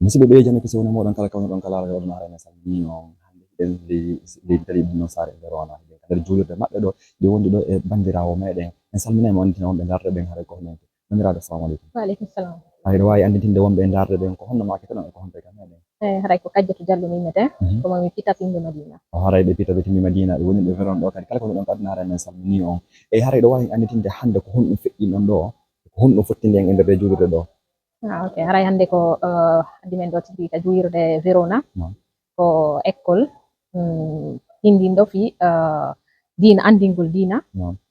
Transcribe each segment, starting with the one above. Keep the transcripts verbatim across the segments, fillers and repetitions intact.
Musidɓe ɓe jannde kese woni mooɗon kala kawno ɗon kala raga ɗon arana salmini on hannde hiɗen leydi tali ɗum noon saare e nder wona hiɗen ka nder juulirde maɓɓe ɗo ɗi wondi ɗo e banndiraawo meɗen en salminii mo anndina wonɓe ndarde ɓen haray ko hono en banndiraaɗo assalamu aleykum. Waaleykum salam. Haray ɗo waawi annditinde wonɓe e ndarde ɓen ko honno maakete ɗon e ko honto e ka meɗen. Eh, haray ko Kajjatu Jallo mi innete. Ko mami pita pimbe Madina. O haray ɓe pita ɓe timmi Madina ɓe woni ɓe veron ɗo kadi kala ko woni ɗon ko aduna haray men salminii on. E haray ɗo waawi annditinde hannde ko honɗum feƴƴi ɗon ɗo ko honɗum fottinde en e nder ɗe juulirde ɗo. Ah, ok. Haray hannde ko addi men ɗo tigi ka juulirde Verona. Ko école hinndinɗo fii diina, anndingol diina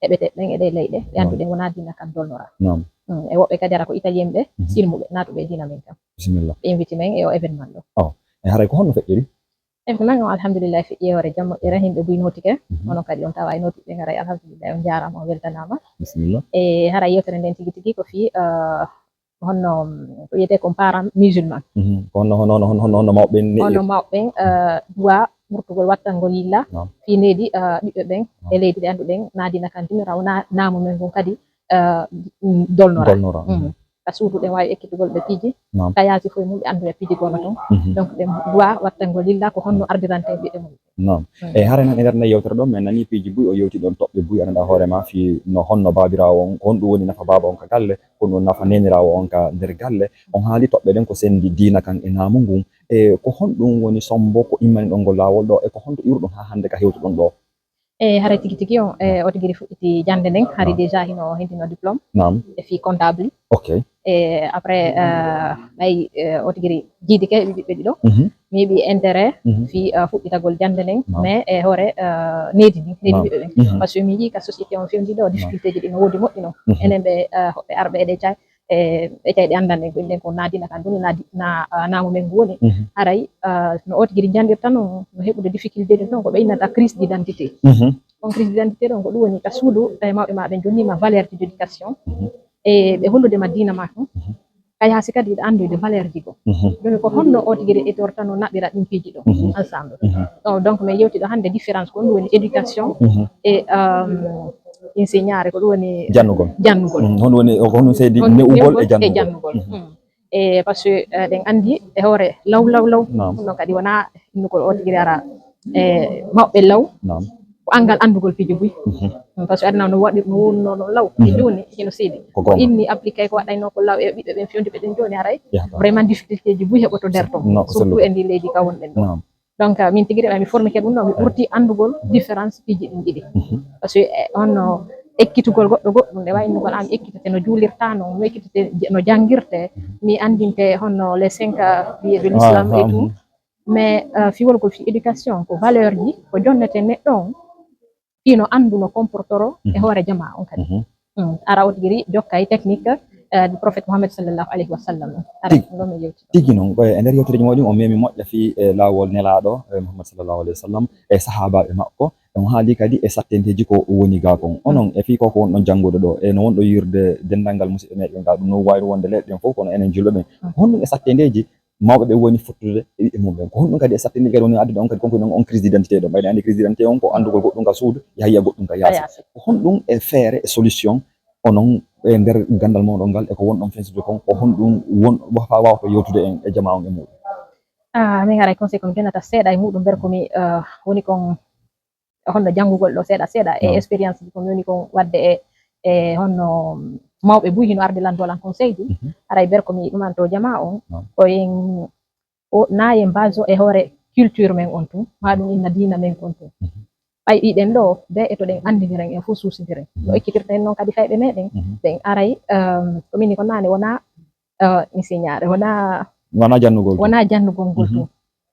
heɓete ɗen e ɗee leyɗe ɗe annduɗen wonaa diina kan dolnora. E woɓɓe kadi ara ko italien ɓe silmuɓe naatuɓe e diina men kan. Bisimilla. Ɓe inviti men e o événement ɗo. E haray ko honno feƴƴiri? Événement o alhamdulillahi feƴƴi e hoore jam moƴƴere, yimɓe buy nootike. Onon kadi on tawa e nootiɓe ngaray alhamdulillahi on jaaraama on weltanaama. Bisimilla. E haray yewtere nden tigi tigi ko fii honno ko wiyetee kon parent musulman. Ko honno honno honno honno honno mawɓe ɓen neɗɗi honno mawɓe ɓen duwa ɓurtugol wattangol yilla fii needi ɓiɓɓe ɓen e leydi ɗe annduɗen naa diina kan dinoraawo naa naamu men ngun kadi dolnora. Ka suudu ɗen waawi ekkitugol ɓe piiji ka yaasi fof e mum ɓe annduya piiji gono ton. Donc ɗen duwa wattangol yilla ko honno ardirante ɓiɓɓe mum. Naam. E haray noon e nder nde yewtere ɗo men nanii piiji buy o yewti ɗon toɓɓe buy aɗa annda hoore ma fii no honno baabiraawo on ko honɗum woni nafa baaba on ka galle, ko honɗum woni nafa neeniraawo on ka nder galle. On haali toɓɓe ɗen ko senndi diina kan e naamu ngun. E ko honɗum woni sombo ko immani ɗon ngol laawol ɗo e ko honto iwruɗon haa hannde ka hewtuɗon ɗo? E haray tigi tigi on e o tigi ri fuɗɗiti jannde nden hari déjà hino hendino diplôme. Naam. E fii comptable. Ok. E après ɓay o tigi ri jiidike e ɓiɓɓe ɗiɗo mi heɓi intérêt fii fuɗɗitagol jannde nden mais e hoore needi ndi needi ɓiɓɓe ɓen. Par ce que mi yii ka société on fewndi ɗo difficulté ji ɗi no woodi moƴƴi non enen ɓe hoɓɓe arɓe eɗe cay e ɓe cay ɗe anndan ɗen ko inɗen ko naa diina kan duni naa naamu men ngu woni. Haray no o tigi ri janndirta non no heɓude difficulté ɗin ton ko ɓe innata crise d'identité. On crise d'identité ɗon ko ɗum woni ka suudu tawi mawɓe ma ɓen jonnima valeur ji d'éducation e ɓe hollude ma diina ma kan ka yaasi kadi hiɗa anndude valeur ji goo. Joni ko honno o tigi ri etortano naɓira ɗin piiji ɗo ensemble ɗo donc min yewti ɗo hannde différence ko ɗum woni éducation e insegnare ko ɗum woni jannugol jannugol. Honɗum woni ko honɗum seydi ne'ugol e jannugol. E par ce que ɗen anndi e hoore law law law ɗum ɗon kadi wona innugol o tigi ri ara e mawɓe law ko anngal anndugol piiji buy. Par ce que aduna no waɗir no wonno no law e jooni hino seedi ko inni appliqué ko waɗayno ko law e ɓiɓɓe ɓen fewndi ɓe ɗen jooni haray vraiment difficulté ji buy heɓoto nder ton surtout e ndi leydi ka wonɗen ɗo. Donc min tigi ri mi formike ɗum ɗo mi ɓurti anndugol différence piiji ɗin ɗiɗi. Par ce que honno ekkitugol goɗɗo goɗɗum nde wayi innugol an ekkitete no juulirta non no ekkitete no janngirte mi anndinte honno les cinq piliers de l'islam et tout. Mais fiwolgol fi éducation ko valeur ji ko jonnete neɗɗo on fii no anndu no comportoro e hoore jamaa on kadi. Ara o tigi ri jokka e technique du prophète Muhammad sallallahu alayhi wa sallam. Ara ɗo min yewti tigi noon e nder yewtereji moɗon on memi moƴƴa fii e laawol nelaaɗo Muhammad sallallahu alayhi wa sallam e sahaabaaɓe makko. On haali kadi e sattendeeji ko woni gaa kon onon e fii ko ko wonɗon janngude ɗo e no wonɗo yirde denndanngal musidɓe meɗen gaa ɗum no waawiri wonde leyɗe ɗen fof kono enen julɓe ɓen honɗum e sattendeeji mawɓe ɓe woni fottude e ɓiɓɓe mum ɓen ko honɗum kadi e sattinɗi kadi woni addude on kadi konko on crise d'identité ɗo mbayɗa anndi crise d'identité on ko anndugol goɗɗum ka suudu yaha yiya goɗɗum ka yaasi ko honɗum e feere e solution onon e nder ganndal moɗon ngal e ko wonɗon fensude kon ko honɗum won fa wawto yewtude en e jama on e muɗum? Ah, min haray conseil ko mi jonnata seeɗa e muɗum ber ko mi woni kon honno janngugol ɗo seeɗa seeɗa e expérience ji ko mi woni kon waɗde e e honno mawɓe buy hino arde lan dolan conseil ji haray ber ko mi ɗumanto jama on ko en o naye mbaso e hoore culture men on tun maa ɗum inna diina men on tun ɓay ɗiɗen ɗo be e to ɗen anndiniren en fof suusindiren no ekkitirta hen noon kadi fayɓe meɗen ɓen aray ko min ni ko nane wona insignare wona wona jannugol wona jannugol ngol tun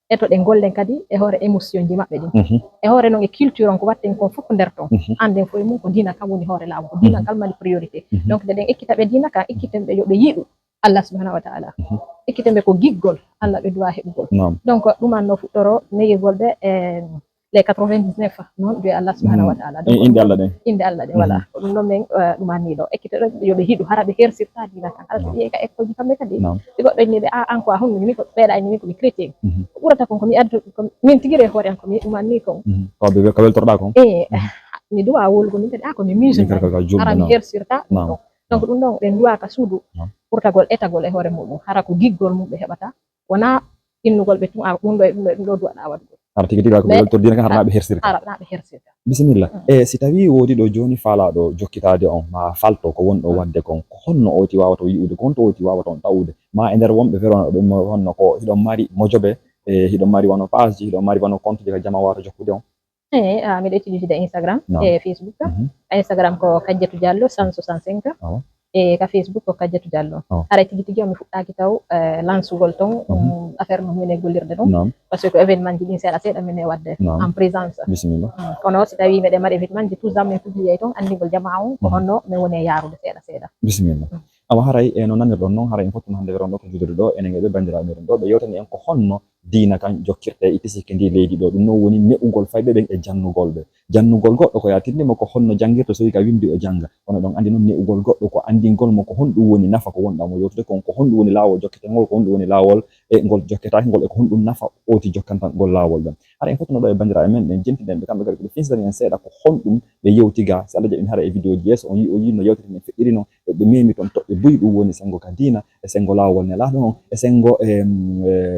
e to ɗe gollen kadi e hoore émotion ji maɓɓe ɗin e hoore noon e culture on ko watten kon fof nder ton annden fof e mum ko diina kam woni hoore laamu ko diina ngal mani priorité donc nde ɗen ekkita ɓe diina ka ekkiten ɓe yo ɓe yiɗu Allah subhanahu wa taala ekkiten ɓe ko giggol Allah ɓe duwa heɓugol donc ɗuman no fuɗɗoro negegol ɓe e les quatre-vingt-dix-neuf noon ɓe Allah subhanahu wa taala donc innde Allah ɗen innde Allah ɗen voilà ko ɗum ɗon min ɗumanni ɗo ekkitoɗo yo ɓe hiɗu hara ɓe hersirta diina kan hara ɓe ƴeey ka école ji kamɓe kadi si goɗɗo inni ɓe a an ko a honno min ko ɓeeɗa inni min ko mi chrétien ko ɓurata kon ko mi addu min tigi re hoore an ko mi ɗumanni kon ko ɓe ka weltorɗa kon e mi duwa wolugo min kadi a ko mi musulman hara mi hersirta ɗum ɗon donc ɗum ɗon ɓe duwa ka suudu ɓurtagol etagol e hoore muɗum hara ko giggol mum ɓe heɓata Wonaa innugol ɓe tun, a, ɗum ɗo e ɗum ɗo e ɗum ɗo duwaɗaa waɗugol. Hara tigi tigi ko ɓe weltor diina kan, hara na ɓe hersirta. Hara na ɓe hersirta. Bisimilla. E si tawii woodi ɗo jooni faalaaɗo jokkitaade on, maa falto ko wonɗo waɗde kon, ko honno ooti waawata on yi'ude, ko honto ooti waawata on tawude? Maa e nder wonɓe ferono ɓe mo honno ko hiɗon mari mojobe, e hiɗon mari wano page, hiɗon mari wano compte ji ka jama waawata jokkude on? E, a, miɗo utiliside Instagram e Facebook. Ka Instagram ko Kajjatu Diallo cent soixante-cinq. E ka Facebook ko Kajjatu Diallo. Haray tigi tigi on mi fuɗɗaaki taw lansugol ton affaire no minen gollirde ɗum. Parce que ko événement ji ɗin seeɗa seeɗa minen waɗde en présence. Bisimilla. Kono si tawii meɗen mari événement ji, toujours min publier ton anndingol jamaa on ko honno min woni e yaarude seeɗa seeɗa. Bisimilla. Awa haray e no nanirɗon noon, haray en fottuma hannde weron ɗo ko juudude ɗo enen e ɓe banndiraaɓe meɗen ɗo, ɓe yewtani en ko honno diina kan jokkirte e tisikke ndi leydi ɗo. Ɗum noon woni ne'ugol fayɓe ɓen e jannugol ɓe. Jannugol goɗɗo ko yaatirde mo ko honno janngirta, so wii ka winndi o jannga. Kono ɗon anndi noon ne'ugol goɗɗo ko anndingol mo ko honɗum woni nafa ko wonɗaa mo yewtude kon, ko honɗum woni laawol jokketengol, ko honɗum woni laawol e ngol jokketaake ngol e ko honɗum nafa ooti jokkanta ngol laawol ɗon. Hara en fof no ɗo e banndiraaɓe men ɓen jentinen ɓe kamɓe kadi ɓe finsitani en seeɗa ko honɗum ɓe yewti ga. Si Allah jaɓi hara e vidéo ji yeeso on yi o yinno yewtere men feƴƴiri noon. Ɓe memi toon toɓɓe buy ɗum woni senngo ka diina e senngo laawol nelaaɗo on e senngo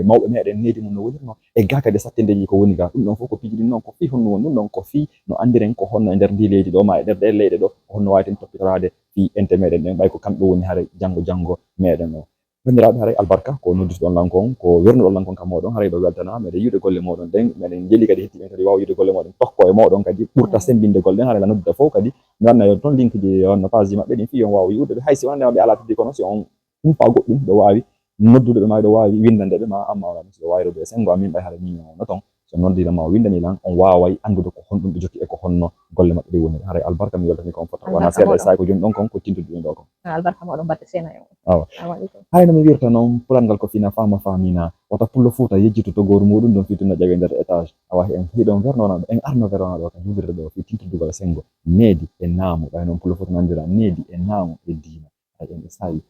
mawɓe meɗen needi mum no wonirno e ga kadi sattindeji ko woni ga. Ɗum ɗon fof ko piiji ɗin noon ko fii honno woni ɗum ɗon ko fii no anndiren ko honno e nder ndi leydi ɗo ma e nder ɗe leyɗe ɗo ko honno waaweten toppitoraade fii ente meɗen ɗen ɓay ko kamɓe woni hara janngo janngo meɗen o. Banndiraaɓe, haray albarka ko noddude ɗon lan kon, ko wernuɗon lan kon ka mooɗon, haray ɗo weltana, meɗen yi'ude golle mooɗon ɗen, meɗen njeli kadi hetti ɓen kadi waawa yi'ude golle mooɗon, tokko e mooɗon kadi ɓurta semmbinde golle ɗen, haray la noddude fof kadi mi wanna yon toon link ji, yon page ji maɓɓe ɗin fii yon waawa yi'ude ɓe, hay si wonande maɓɓe alaa teddi kono si on humpa goɗɗum ɗo waawi noddude ɓe ma ɗo waawi winndande ɓe ma amma wala musiɗɗo waawi rewde e senngo amin ɓay haray min no toon. So noddii ma o winndanii lan, on waaway anndude ko honɗum ɓe jokki e ko honno golle maɓɓe ɗe woniri. Haray albarka mi weltanii ko on fota wona seeɗa e saay ko jooni ɗon kon ko tintude ɗum ɗo kon. Albarka moɗon mbaɗde seena e on. Awa. Salamu aleykum. Haray no mi wirta noon pulangal ko fina faama faamina wata pullo fuuta yejjitu to gooru muɗum ɗon fii tun no ƴawi e nder étage. Awa en hiɗon wernoona ɗo en arno wernoona ɗo ka juulirde ɗo fii tintudugol senngo needi e naamu ɓay noon pullo fuuta nanndira needi e naamu e diina. Haray en e saayi.